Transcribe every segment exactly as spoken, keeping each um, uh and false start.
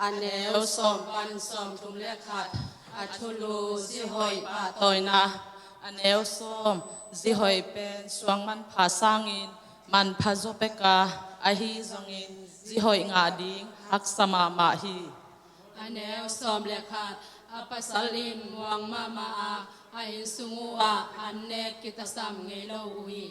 A neu sawm pan sawmthum le khat. A thulu: Zihoih pahtawina. A neu sawm: Zihoih pen suang manpha sangin manpha zaw pek a, ahi zongin zihoih ngah ding haksa mahmah hi. A neu sawm le khat. A pasal in muang mahmah a, a innsung uhah an nek kitasam ngei lo uh hi.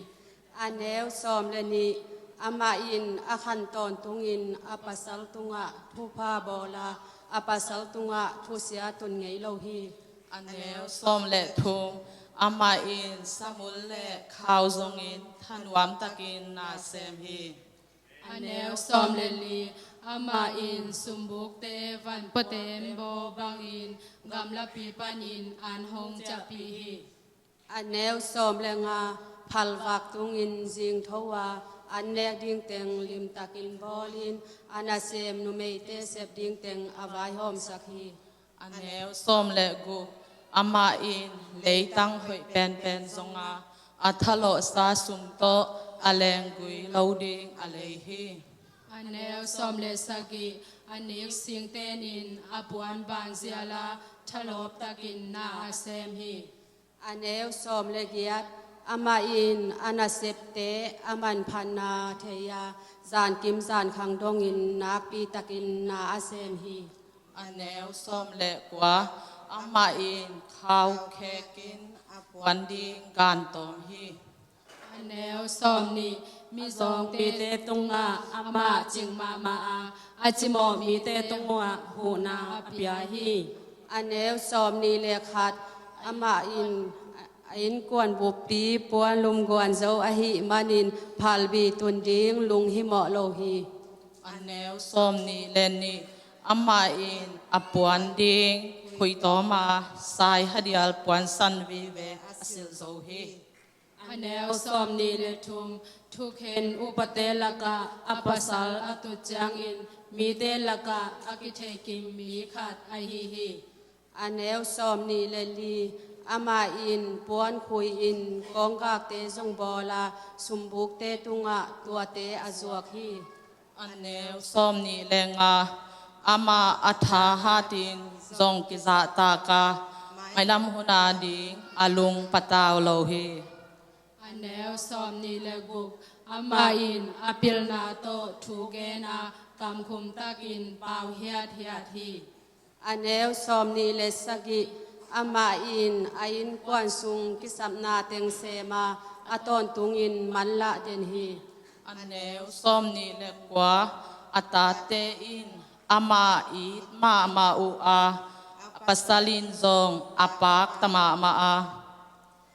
A neu sawm le nih. Amah in a khan tawntungin a pasal tungah thupha bawl a, a pasal tungah thusia tun ngei lo hi. A neu sawm le thum. Amah in samul le khau zongin thanuamtakin na sem hi. A neu sawm le li. Amah in sumbukte vanpuate baw bangin gamlapi panin an hong ciahpih hi. A neu sawm le nga. Phalvak tungin zingtho a, an nek ding teng limtakin bawlin, a nasem numeite sep ding teng a vaihawmsak hi. A neu sawm le guk. Amah in leitang hoih penpen zong a, a thalawhsa sum tawh a lenggui lo ding a lei hi. A neu sawm le sagih. A nik singtenin a puan banzial a, thalawptakin na a sem hi. A neu sawm le giat. Amah in a nasepte a manphatna thei a, zankim zankhang dongin nakpitakin na a sem hi. A neu sawm le kua. Amah in khau khekin a puan ding gan tawm hi. A neu sawm nih. Mizawngpite tungah amah cing mahmah a, a cimawh mite tungah huhna a pia hi. A neu sawm nih le khat. Amah in a innkuan buppi puan lumguan zo ahih manin phalbi tun ding lunghimawh lo hi. A neu sawm nih le nih. Amah in a puan ding khuitawm a, sai hadial puansan vive a silh zo hi. A neu sawm nih le thum. Thukhen upate lakah a pasal a tut ciangin mite lakah a kitheikim mi khat ahi hi. A neu sawm nih le li. Amah in puan khui-in kawnggakte zong bawl a, sumbukte tungah tuate a zuak hi. A neu sawm nih le nga. Amah a tha hatin zong kizahtak a, mailam hun ading a lung patau lo hi. A neu sawm nih le guk. Amah in a pilna tawh thu gen a, kamkhum takin pau hiathiat hi. A neu sawm nih le sagih. Amah in a innkuan sung kisapna teng sem a, a tawntungin manlah den hi. A neu sawm nih le kua. A tate in amah it mahmah uh a, a pasal in zong a pakta mahmah a.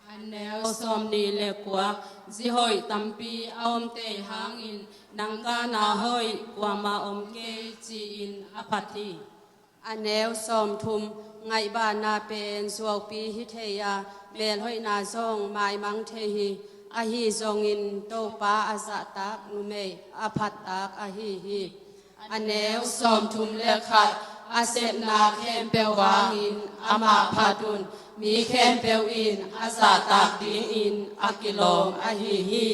A neu sawm nih le kua. Zihoih tampi a om tei hangin nang kana hoih kuamah om kei, ci-in a phat hi. A neu sawm thum. Ngaihbahna pen zuaupi hi thei a, melhoihna zong maimang thei hi. Ahi zongin Topa a zahtak numei a phattak ahi hi. A neu sawm thum le khat. A sepna khempeuh hangin amah phat un, mi khempeuh in a zahtak dingin a kilawm ahi hi.